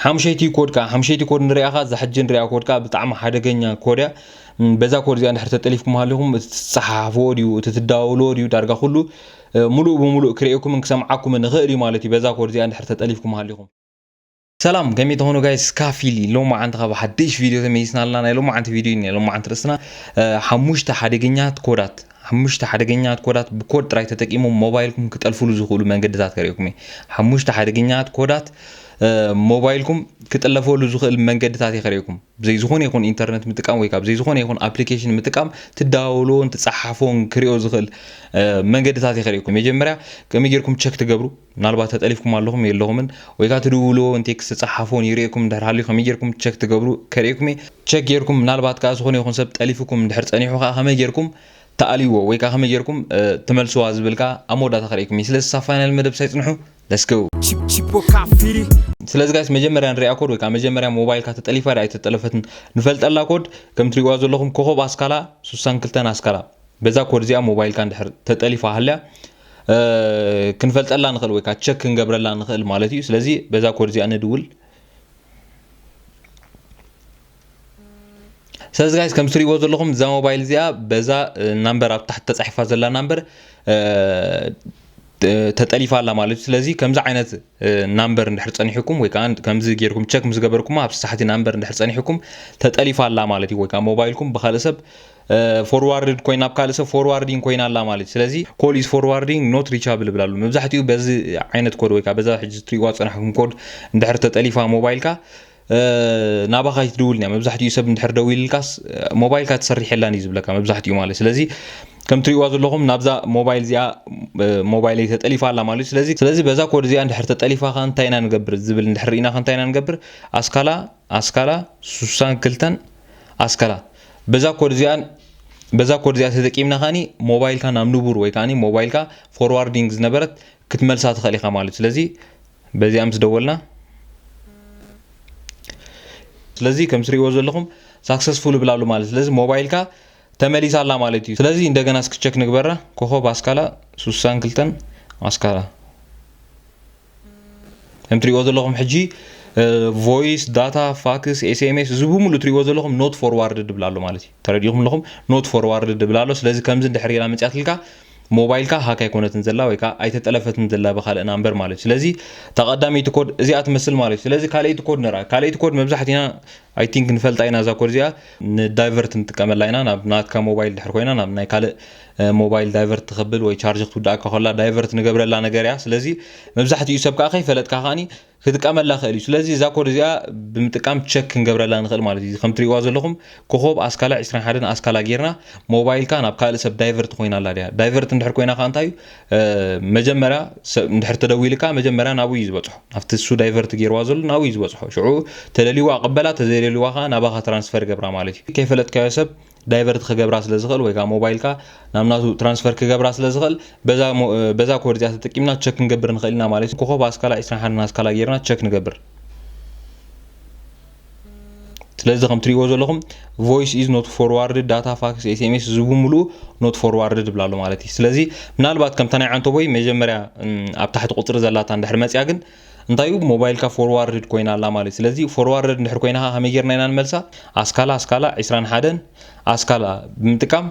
ሓምሸይቲ ኮድ ከዓ ሓምሸይቲ ኮድ ንሪኣ ከ እዛ ሕጂ ንሪኣ ኮድ ከዓ ብጣዕሚ ሓደገኛ ኮድ እያ። በዛ ኮድ እዚኣ እንድሕር ተጠሊፍኩም ሃሊኹም እቲ ትፀሓሓፍዎ ድዩ እቲ ትዳወልዎ ድዩ ዳርጋ ኩሉ ሙሉእ ብሙሉእ ክርእየኩምን ክሰምዓኩምን ይኽእል እዩ ማለት እዩ። በዛ ኮድ እዚኣ እንድሕር ተጠሊፍኩም ሃሊኹም። ሰላም ከመይ ትኾኑ ጋይስ? ካፊሊ ሎማዓንቲ ካብ ሓድሽ ቪድዮ ተመይስና ኣለና። ናይ ሎማዓንቲ ቪድዮ ናይ ሎማዓንቲ ርእስና ሓሙሽተ ሓደገኛት ኮዳት ሓሙሽተ ሓደገኛት ኮዳት ብኮድ ጥራይ ተጠቂሞም ሞባይልኩም ክጠልፍሉ ዝኽእሉ መንገድታት ከርእየኩም እየ። ሓሙሽተ ሓደገኛት ኮዳት ሞባይልኩም ክጥለፈሉ ዝኽእል መንገድታት እየ ከርእየኩም። ብዘይ ዝኾነ ይኹን ኢንተርነት ምጥቃም ወይ ካብ ዘይ ዝኾነ ይኹን ኣፕሊኬሽን ምጥቃም ትዳወሎን ትፀሓፎን ክሪኦ ዝኽእል መንገድታት እየ ከርእየኩም። መጀመርያ ከመይ ጌርኩም ቸክ ትገብሩ? ምናልባት ተጠሊፍኩም ኣለኹም የለኹምን ወይ ከዓ ትድውልዎ ን ቴክስት ትፀሓፎን ይርእየኩም እንድሕር ሃልዩ ከመይ ጌርኩም ቸክ ትገብሩ ከርእየኩም እየ። ቸክ ጌርኩም ምናልባት ከዓ ዝኾነ ይኹን ሰብ ጠሊፉኩም እንድሕር ፀኒሑ ከዓ ከመይ ጌርኩም ትኣልይዎ ወይ ከዓ ከመይ ጌርኩም ትመልስዋ ዝብል ከዓ ኣብ መወዳእታ ከርእየኩም እየ። ስለዚ ሳብ ፋይናል መደብ ሳይፅንሑ። Let's go። ስለዚ ጋይስ መጀመርያ ንሪኣ ኮድ ወይ ከዓ መጀመርያ ሞባይልካ ተጠሊፋ ዳ ኣይተጠለፈትን ንፈልጠላ ኮድ ከም ትሪእዋ ዘለኹም ኮኸብ ኣስካላ ሱሳን ክልተን ኣስካላ በዛ ኮድ እዚኣ ሞባይልካ እንድሕር ተጠሊፋ ሃልያ ክንፈልጠላ ንኽእል ወይ ከዓ ቸክ ክንገብረላ ንኽእል ማለት እዩ። ስለዚ በዛ ኮድ እዚኣ ንድውል። ስለዚ ጋይስ ከም ትሪእዎ ዘለኹም እዛ ሞባይል እዚኣ በዛ ናምበር ኣብ ታሕቲ ተፃሒፋ ዘላ ናምበር ተጠሊፋ ኣላ ማለት እዩ። ስለዚ ከምዚ ዓይነት ናምበር እንድሕር ፀኒሕኩም ወይ ከዓ ከምዚ ጌርኩም ቸክ ምስ ገበርኩም ኣብ ሳሕቲ ናምበር እንድሕር ፀኒሕኩም ተጠሊፋ ኣላ ማለት እዩ። ወይ ከዓ ሞባይልኩም ብካልእ ሰብ ፎርዋርድድ ኮይና ኣብ ካልእ ሰብ ፎርዋርዲንግ ኮይና ኣላ ማለት እዩ። ስለዚ call is forwarding not reachable ይብል ኣሎ። መብዛሕትኡ በዚ ዓይነት ኮድ ወይ ከዓ በዛ ሕጂ ትሪእዋ ዝፀናሕኩም ኮድ እንድሕር ተጠሊፋ ሞባይልካ ናባኻ ኣይትድውልን እያ። መብዛሕትኡ ሰብ እንድሕር ደዊልልካስ ሞባይልካ ትሰርሕ የላን እዩ ዝብለካ መብዛሕትኡ ማለት። ስለዚ ከም ትሪእዋ ዘለኹም ናብዛ ሞባይል እዚኣ ሞባይለይ ተጠሊፋ ኣላ ማለት እዩ። ስለዚ ስለዚ በዛ ኮድ እዚኣ እንድሕር ተጠሊፋ ከ እንታይ ኢና ንገብር ዝብል እንድሕር ርኢና ከ እንታይ ኢና ንገብር? ኣስካላ ኣስካላ ሱሳን ክልተን ኣስካላ በዛ ኮድ እዚኣ በዛ ኮድ እዚኣ ተጠቂምና ከኒ ሞባይልካ ናብ ንቡር ወይ ከዓኒ ሞባይልካ ፎርዋርዲንግ ዝነበረት ክትመልሳ ትኽእል ኢኻ ማለት እዩ። ስለዚ በዚኣ ምስ ደወልና ስለዚ ከም ትሪእዎ ዘለኹም ሳክሰስፉል ይብል ኣሎ ማለት ስለዚ ሞባይልካ ተመሊሳ ኣላ ማለት እዩ። ስለዚ እንደገና እስኪ ቸክ ንግበራ ኮኸብ ኣስካላ ሱሳን ክልተን ኣስካላ ከም ትሪእዎ ዘለኹም ሕጂ ቮይስ ዳታ ፋክስ ኤስኤምኤስ እዚ ብምሉ ትሪእዎ ዘለኹም ኖት ፎርዋርድ ድብል ኣሎ ማለት እዩ። ተረዲኹም ኣለኹም ኖት ፎርዋርድ ድብል ኣሎ። ስለዚ ከምዚ እንድሕር ኢላ መፅያትልካ ሞባይልካ ሃክ ኣይኮነትን ዘላ ወይ ከዓ ኣይተጠለፈትን ዘላ ብካልእ ናምበር ማለት እዩ። ስለዚ ተቐዳመይቲ ኮድ እዚኣ ትመስል ማለት እዩ። ስለዚ ካልኣይቲ ኮድ ንርኣ። ካልኣይቲ ኮድ መብዛሕትና ኣይ ቲንክ ንፈልጣ ኢና እዛ ኮድ እዚኣ ንዳይቨርት ንጥቀመላ ኢና ናብ ናትካ ሞባይል ድሕር ኮይና ናብ ናይ ካልእ ሞባይል ዳይቨርት ትኸብል ወይ ቻርጅ ክትውዳእካ ከላ ዳይቨርት ንገብረላ ነገር እያ። ስለዚ መብዛሕትኡ ሰብ ከዓ ከይፈለጥካ ከዓኒ ክጥቀመላ ክእል እዩ። ስለዚ እዛ ኮድ እዚኣ ብምጥቃም ቸክ ክንገብረላ ንኽእል ማለት እዩ። ከም ትሪእዋ ዘለኹም ኮኾብ ኣስካላ ዕስራን ሓደን ኣስካላ ጌርና ሞባይልካ ናብ ካልእ ሰብ ዳይቨርት ኮይና ኣላ ድያ? ዳይቨርት እንድሕር ኮይና ከዓ እንታይ እዩ መጀመርያ ሰብ እንድሕር ተደዊልካ መጀመርያ ናብኡ እዩ ዝበፅሖ። ናብቲ እሱ ዳይቨርት ገይርዋ ዘሎ ናብኡ እዩ ዝበፅሖ። ሽዑ ተደልይዋ ኣቐበላ፣ ተዘይደልይዋ ከዓ ናባኻ ትራንስፈር ገብራ ማለት እዩ። ከይፈለጥካዮ ሰብ ዳይቨርት ክገብራ ስለ ዝኽእል ወይ ከዓ ሞባይልካ ናብ ናቱ ትራንስፈር ክገብራ ስለ ዝኽእል በዛ ኮድ እዚኣ ተጠቂምና ቸክ ክንገብር ንኽእል ኢና ማለት እዩ። ኮኾብ ኣስካላ ዕስራን ሓደን ኣስካላ ጌርና ቸክ ንገብር። ስለዚ ከም ትሪእዎ ዘለኹም voice is not forwarded data fax S M S እዚ ብምሉኡ not forwarded ይብል ኣሎ ማለት እዩ። ስለዚ ምናልባት ከምታ ናይ ዓንተቦይ መጀመርያ ኣብ ታሕቲ ቁፅሪ ዘላታ እንድሕር መፅያ ግን እንታይ እዩ ሞባይልካ ፎርዋርድድ ኮይና ኣላ ማለት እዩ። ስለዚ ፎርዋርድድ እንድሕር ኮይና ከመይ ጌርና ኢና ንመልሳ? ኣስካላ ኣስካላ ዕስራን ሓደን ኣስካላ ብምጥቃም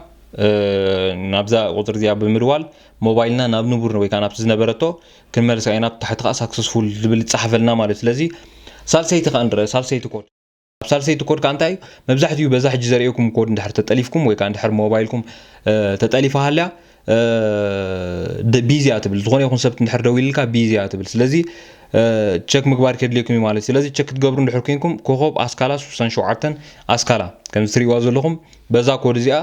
ናብዛ ቁፅሪ እዚኣ ብምድዋል ሞባይልና ናብ ንቡር ወይ ከዓ ናብቲ ዝነበረቶ ክንመልሳ ኢና። ብታሕቲ ከዓ ሳክሰስፉል ዝብል ይፀሓፈልና ማለት እዩ። ስለዚ ሳልሰይቲ ከዓ ንረአ ሳልሰይቲ ኮድ ኣብ ሳልሰይቲ ኮድ ከዓ እንታይ እዩ መብዛሕትኡ በዛ ሕጂ ዘርእየኩም ኮድ እንድሕር ተጠሊፍኩም ወይ ከዓ እንድሕር ሞባይልኩም ተጠሊፋ ሃልያ ቢዚ እያ ትብል። ዝኾነ ይኹን ሰብ እንድሕር ደዊልልካ ቢዚ እያ ትብል። ስለዚ ቸክ ምግባር ከድልየኩም እዩ ማለት እዩ። ስለዚ ቸክ ክትገብሩ እንድሕር ኮንኩም ኮኾብ ኣስካላ ሱሳን ሸውዓተን ኣስካላ ከምዚ ትሪእዋ ዘለኹም በዛ ኮድ እዚኣ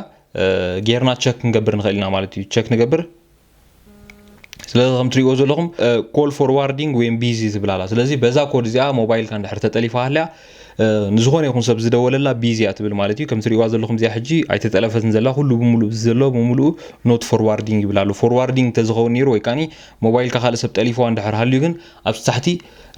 ጌርና ቸክ ክንገብር ንኽእል ኢና ማለት እዩ። ቸክ ንገብር ስለዚ ከም ትሪእዎ ዘለኹም ኮል ፎርዋርዲንግ ወይም ቢዚ ትብል ኣላ። ስለዚ በዛ ኮድ እዚኣ ሞባይልካ እንድሕር ተጠሊፋ ሃልያ ንዝኾነ ይኹን ሰብ ዝደወለላ ቢዚ እያ ትብል ማለት እዩ። ከም ትሪእዋ ዘለኹም እዚኣ ሕጂ ኣይተጠለፈትን ዘላ ኩሉ ብምሉእ ዘሎ ብምሉኡ ኖት ፎርዋርዲንግ ይብል ኣሎ። ፎርዋርዲንግ እንተዝኸውን ነይሩ ወይ ከዓኒ ሞባይልካ ካልእ ሰብ ጠሊፍዋ እንድሕር ሃልዩ ግን ኣብ ታሕቲ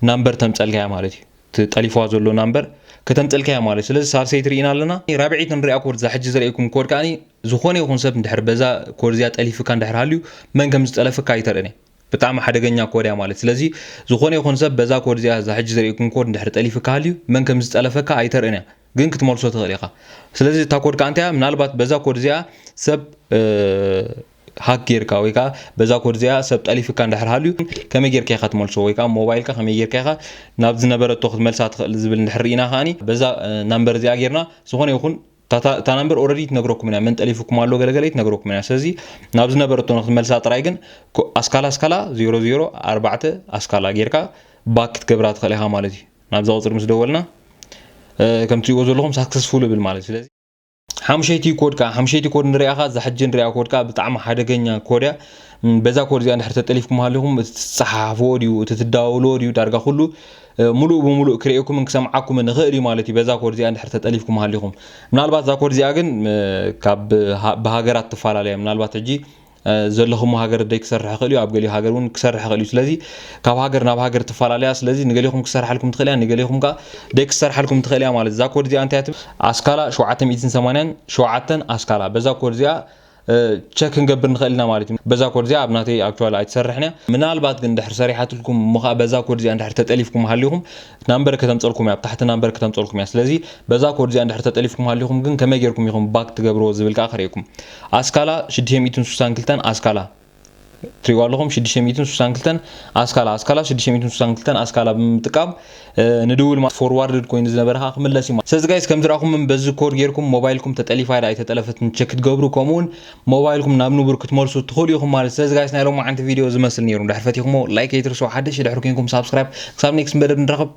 ናምበር ተምፀልካያ ማለት እዩ። እቲ ጠሊፍዋ ዘሎ ናምበር ከተምፀልካያ ማለት እዩ። ስለዚ ሳልሰይቲ ርኢና ኣለና። ራብዐይቲ ንሪኣ ኮድ እዛ ሕጂ ዘርእየኩም ኮድ ከዓኒ ዝኾነ ይኹን ሰብ እንድሕር በዛ ኮድ እዚኣ ጠሊፍካ እንድሕር ሃልዩ መን ከም ዝጠለፍካ ኣይተርእን እየ። ብጣዕሚ ሓደገኛ ኮድ እያ ማለት። ስለዚ ዝኾነ ይኹን ሰብ በዛ ኮድ እዚኣ፣ እዛ ሕጂ ዘርእየኩም ኮድ እንድሕር ጠሊፉካ ሃልዩ፣ መን ከም ዝጠለፈካ ኣይተርእን እያ፣ ግን ክትመልሶ ትኽእል ኢኻ። ስለዚ እታ ኮድ ከኣ እንታይ እያ? ምናልባት በዛ ኮድ እዚኣ ሰብ ሃክ ጌርካ ወይ ከዓ በዛ ኮድ እዚኣ ሰብ ጠሊፍካ እንድሕር ሃልዩ፣ ከመይ ጌርካ ኢኻ ትመልሶ? ወይ ከዓ ሞባይልካ ከመይ ጌርካ ኢኻ ናብ ዝነበረቶ ክትመልሳ ትኽእል ዝብል እንድሕር ርኢና ከኣኒ፣ በዛ ናምበር እዚኣ ጌርና ዝኾነ ይኹን እታ ናምበር ኦረዲ ትነግረኩም እያ፣ መን ጠሊፉኩም ኣሎ ገለገለ ትነግረኩም እያ። ስለዚ ናብ ዝነበረቶ ንክትመልሳ ጥራይ ግን ኣስካላ ኣስካላ ዜሮ ዜሮ ኣርባዕተ ኣስካላ ጌርካ ባክ ክትገብራ ትኽእል ኢኻ ማለት እዩ። ናብዛ ቁፅሪ ምስ ደወልና ከምትሪእዎ ዘለኹም ሳክሰስፉል ይብል ማለት እዩ። ስለዚ ሓሙሸይቲ ኮድ ከዓ፣ ሓሙሸይቲ ኮድ ንሪኣ ኸዓ፣ እዛ ሕጂ ንሪኣ ኮድ ከዓ ብጣዕሚ ሓደገኛ ኮድ እያ። በዛ ኮድ እዚኣ እንድሕር ተጠሊፍኩም ሃሊኹም፣ እቲ ትፀሓፍዎ ድዩ፣ እቲ ትዳወልዎ ድዩ፣ ዳርጋ ኩሉ ሙሉእ ብሙሉእ ክርእየኩምን ክሰምዓኩምን ይኽእል እዩ ማለት እዩ፣ በዛ ኮድ እዚኣ እንድሕር ተጠሊፍኩም ሃሊኹም። ምናልባት እዛ ኮድ እዚኣ ግን ካብ ብሃገራት ትፈላለያ። ምናልባት ሕጂ ዘለኹም ሃገር ደይ ክሰርሕ ይኽእል እዩ፣ ኣብ ገሊኡ ሃገር እውን ክሰርሕ ይኽእል እዩ። ስለዚ ካብ ሃገር ናብ ሃገር ትፈላለያ። ስለዚ ንገሊኹም ክሰርሓልኩም ትኽእል እያ፣ ንገሊኹም ከዓ ደይ ክሰርሓልኩም ትኽእል እያ ማለት። እዛ ኮድ እዚኣ እንታይ እያ ትብል? ኣስካላ ሸውዓተ ሚእትን ሰማንያን ሸውዓተን ኣስካላ። በዛ ኮድ እዚኣ ቸክ ክንገብር ንኽእል ኢና ማለት እዩ። በዛ ኮድ እዚኣ ኣብ ናተይ ኣክቹዋሊ ኣይትሰርሕን እያ። ምናልባት ግን ድሕር ሰሪሓትልኩም እሞ ከዓ በዛ ኮድ እዚኣ እንድሕር ተጠሊፍኩም ሃሊኹም ናምበር ከተምፀልኩም እያ፣ ኣብ ታሕቲ ናምበር ከተምፀልኩም እያ። ስለዚ በዛ ኮድ እዚኣ እንድሕር ተጠሊፍኩም ሃሊኹም ግን ከመይ ጌርኩም ኢኹም ባክ ትገብርዎ ዝብል ከዓ ከርእየኩም። ኣስካላ ሽዱሽተ ሚእትን ስሳን ክልተን ኣስካላ ትሪእዋ ኣለኹም፣ ሽዱሽተ ሚእትን ስሳን ክልተን ኣስካላ፣ ኣስካላ ሽዱሽተ ሚእትን ስሳን ክልተን ኣስካላ ብምጥቃም ንድውል ፎርዋርድድ ኮይኑ ዝነበረ ከዓ ክምለስ እዩ። ስለዚ ጋይስ ከምቲ ረኣኹም በዚ ኮድ ጌርኩም ሞባይልኩም ተጠሊፋ ዳ ኣይተጠለፈትን ቸክ ክትገብሩ፣ ከምኡውን ሞባይልኩም ናብ ንቡር ክትመልሱ ትኽእሉ ኢኹም ማለት። ስለዚ ጋይስ ናይ ሎማዓንቲ ቪድዮ ዝመስል ነይሩ። ድሕር ፈቲኹሞ ላይክ ኣይትርስዑ፣ ሓደሽ ድሕር ኮንኩም ሳብስክራይብ። ክሳብ ኔክስት መደብ ንራኸብ።